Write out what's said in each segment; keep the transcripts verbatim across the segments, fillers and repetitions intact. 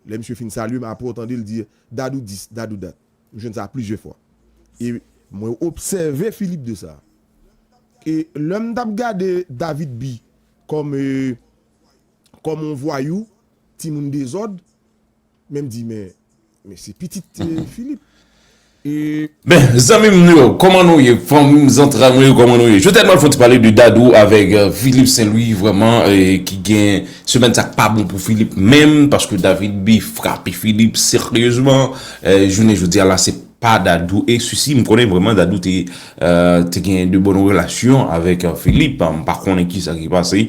Lè misye fin salye m, apre w tande l di, Dadou dis, Dadou dat. M jwenn sa plizyè fwa. E mwen obsève Philippe de sa. E lè m t ap gade David B kòm, e, kòm yon vwayou, timoun dezòd, men m di, men, men se pitit, e, Philippe. E Ben, zanmi m yo, kòman nou ye? Fanmi m, zantray mwen yo, kòman nou ye? Jodi a, m ap fè yon ti pale de Dadou avèk, euh, Philippe Saint-Louis, vrèman, e, ki gen semèn sa k pa bon pou Philippe menm, paske David B frape Philippe seryezman. E, jounen jodi a la, se pa Dadou. E sisi, m konnen vrèman Dadou te, euh, te gen de bòn relasyon avèk, euh, Philippe. M pa konnen kisa ki pase.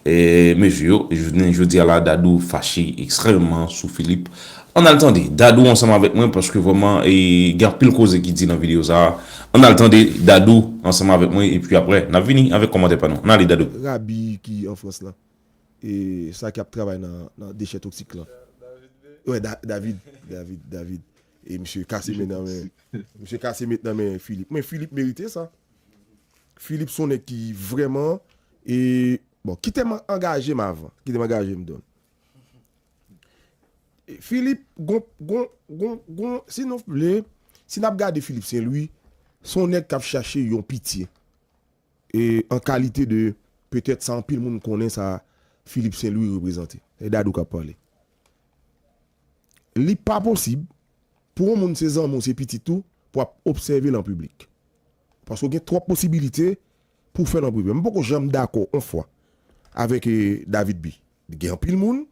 E, mesye yo, jounen jodi a la, Dadou fache ekstrèmman sou Philippe. Ann al tande Dadou ansanm avèk mwen, paske vrèman, e, gen anpil koze ki di nan videyo sa a. Ann al tande Dadou ansanm avèk mwen, epi apre, n ap vini avèk kòmantè pa nou. Ann ale, Dadou. Rabi ki an Frans lan. E sa k ap travay nan, nan dechè toksik lan. Wè, Da- David, David, David. E misye kase men nan men. Misye kase men nan men Philippe. Men Philippe merite sa. Philippe se yon nèg ki vrèman, e, bon, kite m angaje m avan. Kite m angaje m, Don. E Philippe, gon, gon, gon, gon, si nou vle, si n ap gade Philippe Saint-Louis, se yon nèg k ap chache yon pitye. E an kalite de, petèt sa anpil moun konnen sa Philippe Saint-Louis reprezante. E Dadou k ap pale. Li pa posib pou yon moun se zanmi w, se pitit ou, pou w ap obsève l an piblik. Paske w gen twòp posibilite pou w fè l an prive. M poko janm dakò yon fwa avèk, e, David B. Gen anpil moun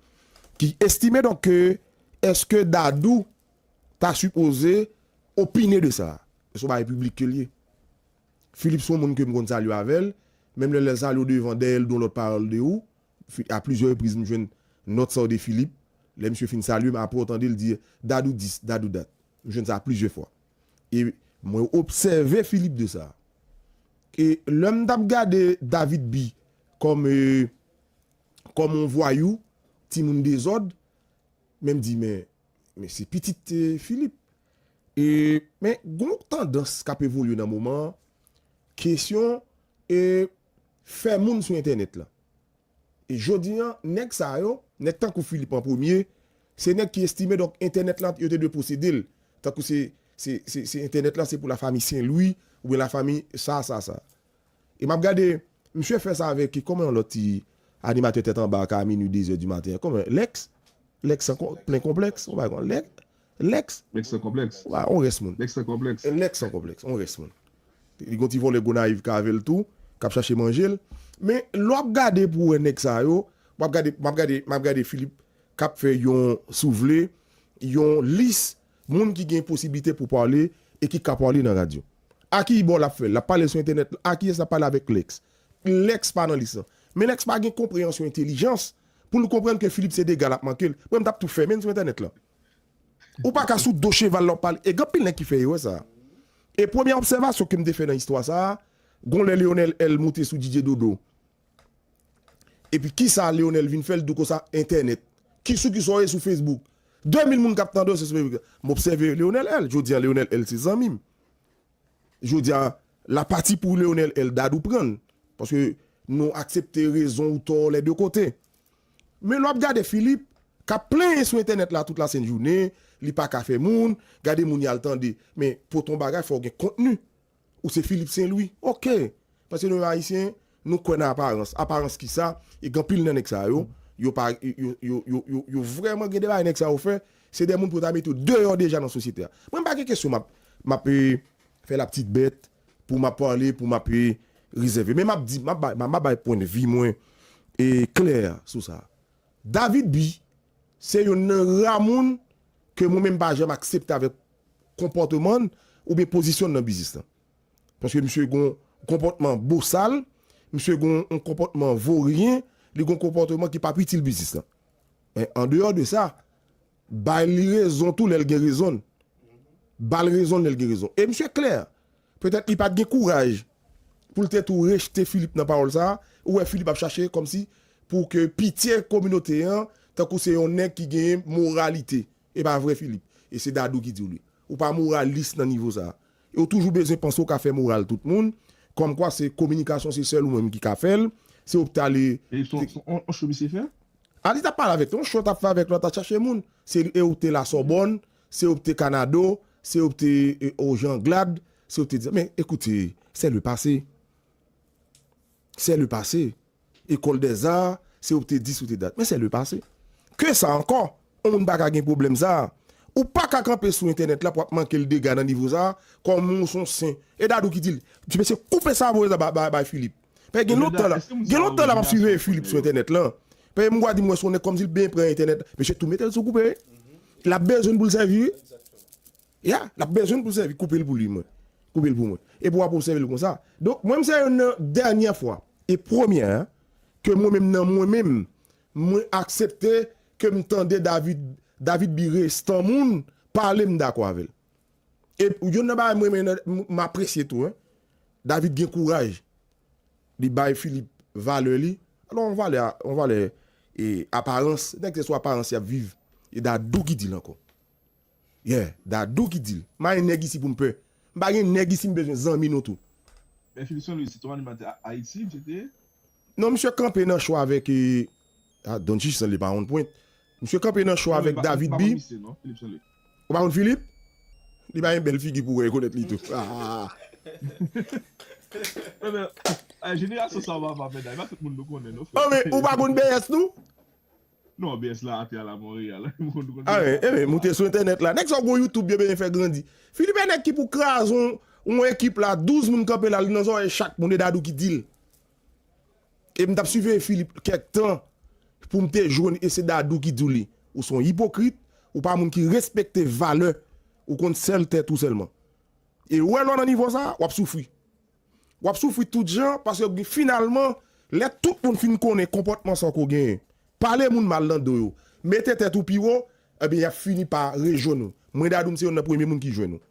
ki estime donk ke èske Dadou ta sipoze opine de sa? Se yon bagay piblik ke l ye. Philippe se yon moun ke m konn salye avè l, menm lè l salye w devan, dèyè l di yon lòt pawòl de ou. Fi- A plizyè repriz, m jwenn nòt sa yo de Philippe. Lè misye fin salye m, apre w tande l di, Dadou dis, Dadou dat. M jwenn sa plizyè fwa. E mwen obsève Philippe de sa. E lè m t ap gade David B kòm, e, kòm yon vwayou, timoun dezòd, men m di, men, men se pitit, e, Philippe. E, men gon tandans k ap evolye nan moman an, kesyon, e, fè moun sou entènèt lan. E jodi an, nèg sa yo, nèg tankou Philippe an premye, se nèg ki estime, donk, entènèt lan, yo te dwe posede l. Tankou se, se, se, se entènèt lan, se pou lafanmi Saint-Louis, oubyen lafanmi sa, sa, sa. E m ap gade, misye fè sa avèk, kòman yon lòt ti animatè tèt anba ka a minui, de zè di maten an? Kòman? Lex? Lex san kon- plen konplèks? Ou pa konn? Lex? Lex? Lex san konplèks. Ou pa, on rès moun. Lex san konplèks. Lex san konplèks, on rès moun. Li gon ti vòlè Gonayiv k avè l tou, k ap chache manje l. Men, lè w ap gade pou w wè nèg sa yo, m ap gade, m ap gade, m ap gade Philippe k ap fè yon, si w vle, yon lis moun ki gen posiblite pou pale e ki ka pale nan radyo. A ki bò l ap fè l? L ap pale sou entènèt. A kiyès l ap pale avèk Lex? Lex pa nan lis lan. Men Lex pa gen konpreyansyon entèlijans pou l konprann ke Philippe se dega l ap manke l. Mwen, m t ap tou fèmen l sou entènèt lan. Ou pa ka sou do cheval la w ap pale. E gen anpil nèg ki fè erè sa. E premye obsèvasyon ke m te fè nan istwa sa a, gon lè Leonel L moute sou Didier Dodo. Epi kisa Leonel vin fè? L di w konsa entènèt. Ki sou kisa w ye sou Facebook? De mil moun k ap tande w sou Facebook. M obsève Leonel L. Jodi a Leonel L se zanmi m. Jodi a, la pati pou Leonel L, Dadou pran l. Paske nou aksepte rezon ou tò lè de kote. Men lè w ap gade Philippe, k ap plenyen sou entènèt la tout lasent jounen, li pa ka fè moun, gade moun y al tande. Men pote yon bagay, fò w gen kontni. Ou se Philippe Saint-Louis. Oke. Paske nou menm Ayisyen, nou kwè nan aparans. Aparans kisa? E gen anpil nan nèg sa yo, yo pa, yo, yo, yo, yo, yo vrèman gen de bagay nèg sa yo fè, se de moun pou ta mete yo deyò deja nan sosyete a. Mwen m pa gen kesyon m ap, m ap, e, fè laptitbèt, pou m ap pale, pou m ap, e, rezève. Men m ap di, m ap bay, m ap bay pwennvi mwen, e, klè sou sa. David B, se youn nan ra moun ke mwen menm m pa janm aksepte avèk konpòteman l oubyen pozisyon l nan biznis lan. Paske misye gon konpòtman bosal, misye gon yon konpòtman voryen, li gon konpòteman ki p ap itil biznis lan. Men andeyò de sa, bay li rezon tou lè l gen rezon l. Ba l rezon l lè l gen rezon. E misye klè. Petèt li pa t gen kouraj pou l te tou rejte Philippe nan pawòl sa a. Ou wè Philippe ap chache kòmsi pou ke pitye kominote an, tankou se yon nèg ki genyen moralite. E pa vre, Philippe. E se Dadou ki di w li. Ou pa moralis nan nivo sa a. E w toujou bezwen panse w ka fè moral tout moun. Kòmkwa se kominikasyon se sèl ou menm ki ka fè l. Se w ki t ale. E se yon, se yon, yon show misye fè? Atis t ap pale avèk, yon show t ap fè avèk lòt, t ap chache moun. Se e ou te Lasòbòn, se ou te Kanado, se ou te e, o Janglad, se ou te di, men ekoute, c'est le passé. C'est le passé. École des Arts, se ou te di, se ou te dat. Men c'est le passé. Ke sa ankò? Yon moun pa ka gen pwoblèm sa. Ou pa ka kanpe sou entènèt la pou ap manke l dega nan nivo sa, kòm ou son sen. E Dadou ki di l. Ti mesye koupe sa voye sa bay, bay, bay Filip. Paske gen lontan la, gen lontan la m ap siveye Filip sou entènèt lan. Paske m gwa di m wè son nèg kòmsi l byen pran entènèt. Mesye tou mete l sou koupe. L ap bezwen pou l sèvi. Ya, l ap bezwen pou l sèvi. Koupe l pou li, mwen. Koupe l pou mwen. Epi w ap obsève l konsa. Donk, mwen, m se youn nan dènyè fwa. E premyè, ke mwen menm nan mwen menm, mwen aksepte ke m tande David, David B restan moun pale, m dakò avè l. E youn nan bagay mwen, mwen, m apresye tou, hein. David gen kouraj. Li bay Filip valè li. Alò, yon valè, yon valè e aparans. Nèg se sou aparans y ap viv. E Dadou ki di l ankò. Yeah, Dadou ki di l. M pa gen nèg isi pou m pè. M pa gen nèg isi m bezwen zanmi nou tou. Men Philippe Saint-Louis, se te yon animatè Ayiti, misye te ye? Non, misye kanpe nan show avèk e, ah, Don Chichi Sanley pa on point. Misye kanpe nan show avèk David B. Ou pa konn Philippe? Li pa gen bèl figi pou wè rekonèt li tou. Ah. Jenerasyon sa w ap ap fè, pa tout moun nou konnen, non, frè. Oh, men ou pa konn B S tou? Non, B S la atè a la Monreyal. Ah, men, eh, men, moute sou entènèt la. Nèg sa w gon YouTube, yo bezwen fè grandi. Philippe e nèg ki pou kraze yon, yon ekip la, douz moun kanpe la, li nan zòrèy chak moun, e Dadou ki di l. E m t ap siveye Philippe kèk tan pou m te jwenn, e se Dadou ki di w li. Ou se yon ipokrit, ou pa moun ki respekte valè, ou konn sèl tèt ou sèlman. E ou wè lè w nan nivo sa, w ap soufri. W ap soufri tout jan, paske finalman, lè tout moun fin konnen konpòtman sa w ko genyen, pale moun mal nan do yo, mete tèt ou pi wo, ebyen, y ap fini pa rejwenn ou. Mwen, Dadou, m se youn nan premye moun ki jwenn ou.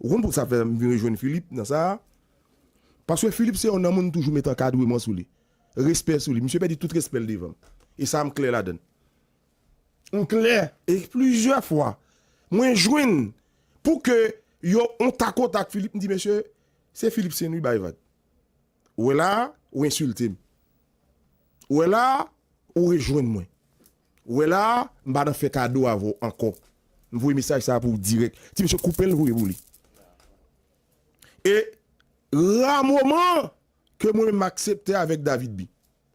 Ou konn pou sa fè m vin rejwenn Philippe nan sa a? Paske Philippe se youn nan moun m toujou met ankadreman sou li. Respè sou li. Misye pèdi tout respè l devan m. E sa a m klè ladan l. M klè. E plizyè fwa, mwen jwenn pou ke yo on takotak Philippe, m di, mesye, se Philippe Saint-Louis bay vag. Ou wè la a, ou ensilte m. Ou wè la a, ou rejwenn mwen. Ou wè la a, m pa nan fè kado avè w ankò. M voye mesaj sa a pou w dirèk. Ti mesye koupe l voye pou li. E ra moman ke mwen menm m aksepte avèk David B.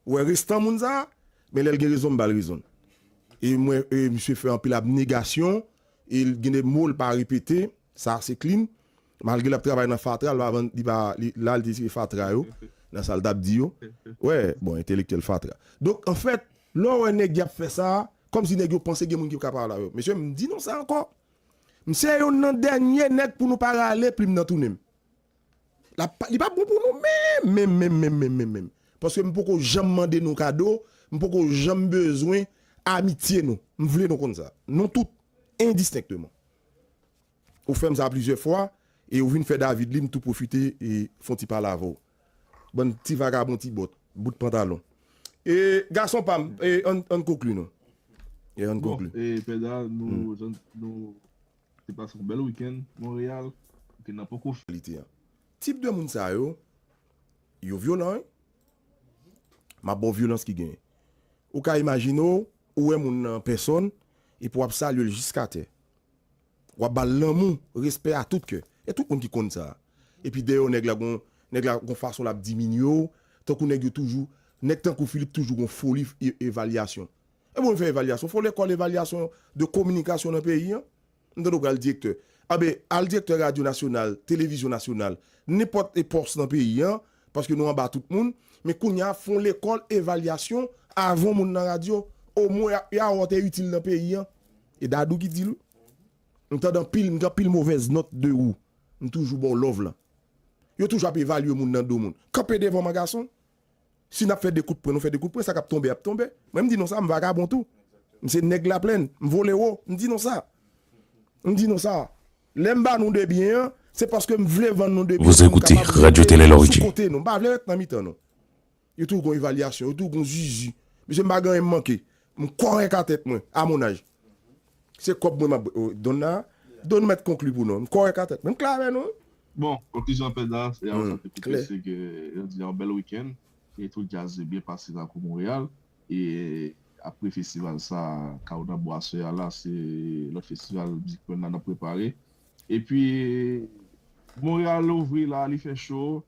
Ou wè restan moun sa a, men lè l gen rezon, m ba l rezon l. E mwen, e misye fè anpil abnegasyon, e l gen de mo l pa repete, sa se clean. Malgre l ap travay nan fatra, l pa vann, li pa, li, la l te tire fatra yo, nan sa l t ap di yo. Wè, bon, entelektyèl fatra. Donk, anfèt, lè w wè nèg y ap fè sa, kòmsi nèg yo panse gen moun ki ka pale avè yo. Mesye, m di nou sa ankò. M se youn nan dènye nèg pou nou pa rale plim nan tounen m. L ap pa, li p ap bon pou nou menm, menm, menm, menm, menm, menm, menm. Paske m poko janm mande nou kado, m poko janm bezwen amitye nou. M vle nou konn sa. Nou tout, endistenkteman. Ou fè m sa plizyè fwa, e ou vin fè David li, m tou pwofite e fè yon ti pale avè w. Bann ti vagabon, ti bòt, bout pantalon. E gason pa m, e ann, ann konkli non. E ann konkli. Bon, e Pèda, nou, nou te pase yon bèl wikenn Monreyal, wikenn nan poko fini. Kalite a. Tip de moun sa yo, yo vyolan, wi. M ap ba w vyolans ki genyen. Ou ka imajine w, ou wè moun nan an pèsòn, epi w ap salye l jiskatè. W ap ba l lanmou, respè a tout kè. E tout moun ki konn sa. Epi dèyè w, nèg la gon, nèg la gon fason l ap diminye w, tankou nèg yo toujou, nèg tankou Philippe toujou gon foli e, evalyasyon. E bon, fè evalyasyon. Fò lekòl evalyasyon de kominikasyon nan peyi an. M tande w pral direktè. Anben, al direktè radyo nasyonal, televizyon nasyonal, nenpòt e pòs nan peyi an, paske nou anba tout moun. Men kounye a, fè yon lekòl evalyasyon avan moun nan radyo. Omwen, y a, y a wè w te itil nan peyi an. E Dadou ki di l wi. M tande anpil, m gen anpil movèz nòt de ou. M toujou ba w love lan. Yo toujou ap evalye moun nan do moun. Kanpe devan m an gason. Si n ap fè de kout pwen, nou fè de kout pwen, sa k ap tonbe, ap tonbe. Mwen, m di nou sa, m vagabon tou. M se nèg Laplèn, m vole wo, m di nou sa. M di nou sa. Lè m ba nou de byen an, se paske m vle vann nou de byen pou nou kapab rete sou kote nou. M pa vle ret nan mitan nou. Yo toujou gon evalyasyon, yo toujou gon zizi. Mesye, m pa gen anyen m manke. M kòrèk a tèt mwen, a mon âge. Se kòb mwen m ap, oh, Donna, Don mèt konkli pou nou. M kòrèk a tèt mwen, m klè avè nou. Bon, konklizyon Pèda, e a ou sa te koupe, se ke yo di yon bèl wikenn, e tout djaz byen pase lakou Monreyal, e apre festival sa, Kaona Bwasè a la, se lòt festival mizik mwen la n ap prepare. Epi, Montréal ouvri la, li fè cho.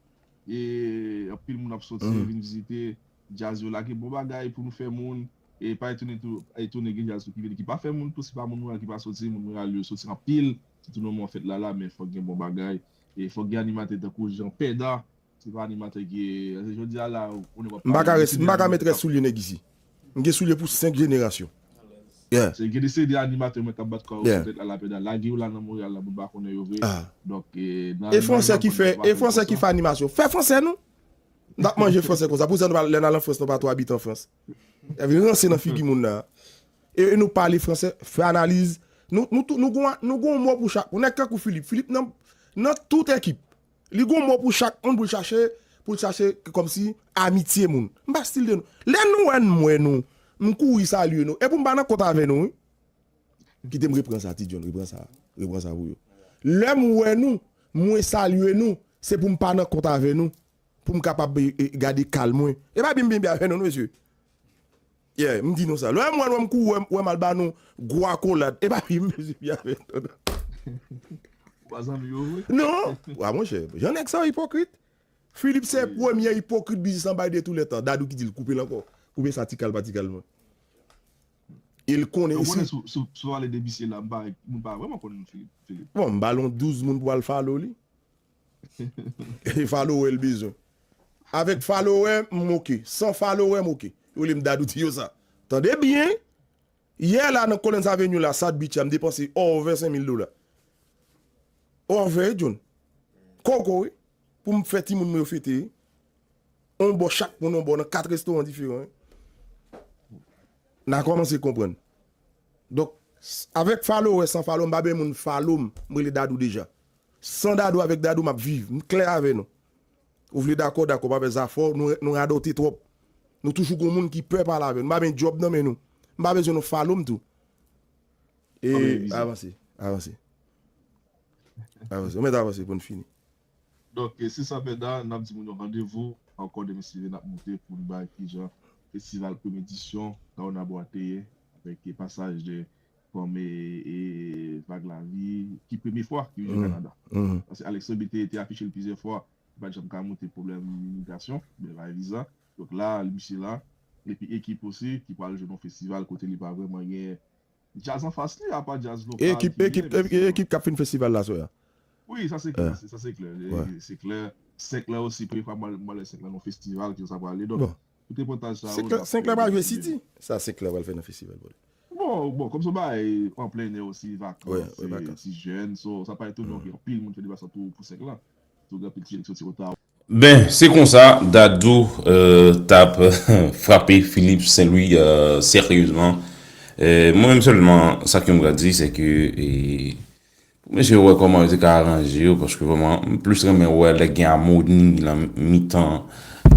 E anpil moun ap soti vin vizite. Djaz yo lage bon bagay pou nou fè moun. E pa etone tou, etone gen djaz tou ki vini, ki pa fè moun tou, se pa moun Montréal ki pa soti, moun Montréal yo soti anpil. Sitou nan moman fèt la la, men fòk gen bon bagay. E fòk gen animatè tankou Jan Pèda, se pa animatè ki, se jodi a la, ou konnen w ap M pa ka pale de res, m pa ka met rès soulye nèg isi. M gen soulye pou senk jenerasyon. Yeah. Se gen de seri de animatè mwen k ap bat kò yo sou tèt la, lapè da lage yo la nan Montréal la, moun pa konnen yo vre. Donk, e, nan, e fransè ki fè, e fransè ki fè animasyon. Fè fransè nou. M t ap manje fransè konsa. Pou sa nou pa, lè n al an Frans, nou pa twò abite an Frans. Epi ranse nan figi moun nan. E, e nou pale fransè, fè analiz. Nou, nou, tou- nou gon, nou gon mo pou chak. Ou nèg tankou Filip. Filip nan, nan tout ekip. Li gon mo pou chak moun pou l chache, pou l chache kòmsi amitye moun. M pa stil de nou. Lè nou wè m wè nou, m kouri salye nou. E pou m pa nan kont avè nou, wi. Kite m repran sa, Ti John, repran sa. Repran sa pou yo. Lè m wè nou, mwen salye nou, se pou m pa nan kont avè nou. Pou m kapab e, e, gade kal mwen. E pa byen byen byen avè nou, non, mesye. Yeah, m di nou sa. Lè m wè nou, m kou, wè, wè m al ba nou gwo akolad. E pa byen byen byen avè nou, non. Ou pa zanmi yo vre? Non. Wa, monchè, jan nèg sa yo ipokrit. Filip se premye ipokrit biznis an bay de tou lè tan. Dadou ki di l koupe l ankò. Koupe sa ti kal pa ti kal mwen. E l konnen isi. Ou konnen sou, sou, sou pale de misye la, m pa, moun pa vrèman konn Filip, Filip. Bon, m ba l yon douz moun pou al follow li. E follower l bezwen. Avèk follower, m oke. San follower, m oke. Yo li m Dadou di yo sa. Tande byen. Yè la nan Collins Avenue la, South Beach la, m depanse over senk mil dola. Over, John. Koko, wi. Pou m fè timoun mwen yo fete, wi. On bò chak moun, on bò nan kat restoran diferan, wi. N a kòmanse konprann. Donk, s- avèk follower, san follow, m pa bezwen moun follow m, m rele Dadou deja. San Dadou, avèk Dadou, m ap viv. M klè avè nou. Ou vle dakò, dakò, pa fè zafè, nou, nou radote twòp. Nou toujou gon moun ki pè pale avè nou. M pa bezwen djòb nan men nou. M pa bezwen nou follow m tou. E avanse, avanse. Avanse. Ou mèt avanse pou n fini. Donk, e, se sa, Pèda, n ap di moun yo randevou ankò demen si Dye vle, n ap monte pou n bay kijan festival premye edisyon Kaona Bwasè te ye, avèk, e, pasaj de fanm e, e Vag Lavi, ki premye fwa ki vin jwe Kanada. Paske Alex Lobby te, te afiche l plizyè fwa, li pa t janm ka monte pwoblèm imigrasyon, oubyen bay viza. Donk la, misye la, epi ekip osi, ki pral jwe nan festival kote li pa vrèman gen djaz anfas li, apa djaz lokal. Ekip, ki ekip, gen, ekip, men ekip k ap fin festival la aswè a. Wi, sa se klè, sa se klè. E, se klè. Senk la osi, premye fwa m al, m al wè Senk la nan festival, ki sa prale. Donk, tout repotaj sa yo, senk la pral jwe City. Sa Senk la pral fè nan festival pou li. Bon, bon, kòm se yon bagay an plen è osi, vakans, se ti jèn, so, sa pa etone w gen anpil moun fè deplasman tou pou Senk la. Tou gen anpil ti jèn ki soti Ottawa. Ben, se konsa, Dadou, euh, t ap frape Philippe Saint-Louis, euh, seryezman. Euh, mwen menm sèlman, sa ke m ka di, se ke, e, pou mesye yo wè kòman yo te ka aranje yo, paske vrèman, m plis renmen wè lè gen amoni nan mitan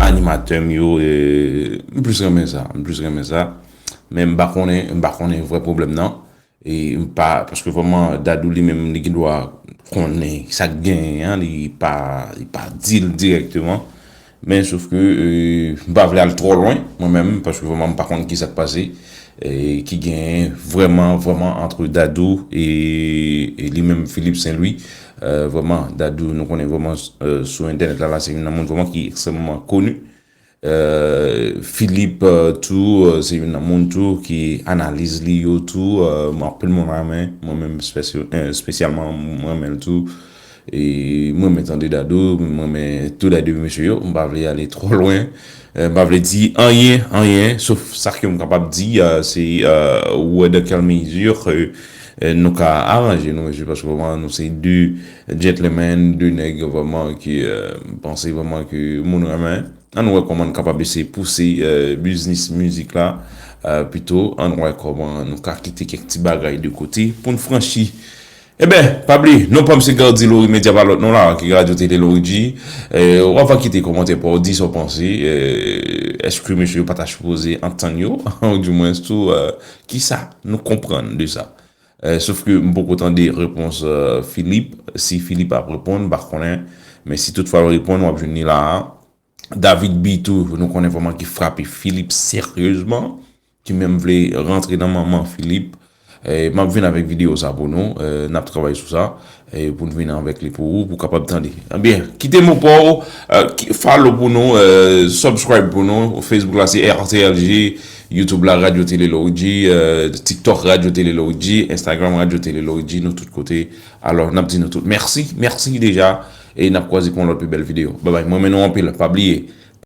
animatè m yo, e, m plis renmen sa, m plis renmen sa. Men m pa konnen, m pa konnen vrè pwoblèm nan. E m pa, paske vrèman, Dadou li menm, li gen dwa konnen sa k genyen an, li pa, li pa di l dirèkteman. Men, sof ke, e, m pa vle al twò lwen, mwen menm, paske vrèman, m pa konn ki sa k pase, e, ki genyen vrèman, vrèman, ant Dadou e, e li menm, Philippe Saint-Louis. E, vrèman, Dadou, nou konnen vrèman, e, sou entènèt la, la, se youn nan moun vrèman ki ekstrèmman koni. Euh, Philippe, euh, tou, euh, se youn nan moun tou ki analiz li yo tou, euh, anpil moun renmen, mwen menm espesyalman mwen renmen l tou. E mwen renmen tande Dadou, mwen renmen tou lè de mesye yo, m pa vle ale twò lwen. Euh, m pa vle di anyen, anyen, sof sa ke m kapab di, euh, se, euh, ou wè dans quelle mesure, euh, euh, nou ka aranje nou, mesye, paske vrèman nou se de gentleman, de nèg vrèman ki, euh, m panse vrèman ke moun renmen. Ann wè kòman n kapab eseye pouse, euh, biznis mizik la, euh, pito, ann wè kòman nou ka kite kèk ti bagay de kote pou n franchi. Eben, pa bliye, non pa m se Gardy Laurie, medya pa lòt non la, ki Radyo Tele Laurie G. Euh, w ava kite kòmantè pa w, di sa w panse, euh, èske mesye yo pa ta sipoze antann yo, oudimwens tou, euh, kisa nou konprann de sa? Euh, sof ke m poko tande repons, euh, Philippe. Si Philippe ap reponn, m pa konnen. Men si toutfwa l reponn, w ap jwenn li la a. David B tou, nou konnen vrèman ki frape Philippe seryezman. ki menm vle rantre nan manman Filip, eh, m ap vin avèk videyo sa pou nou. Eh, n ap travay sou sa, eh, pou n vin avèk li pou ou, pou w kapab tande. Ebyen, kite mo pa w, eh, ki- follow pou nou, eh, subscribe pou nou. Facebook la se R T L G, YouTube la Radyo Tele Loridji, eh, TikTok Radyo Tele Loridji, Instagram Radyo Tele Loridji, nou tout kote. Alò, n ap di nou tout mèsi, mèsi deja, e n ap kwaze pou yon lòt pi bèl videyo. Babay, mwen renmen nou anpil, pa bliye.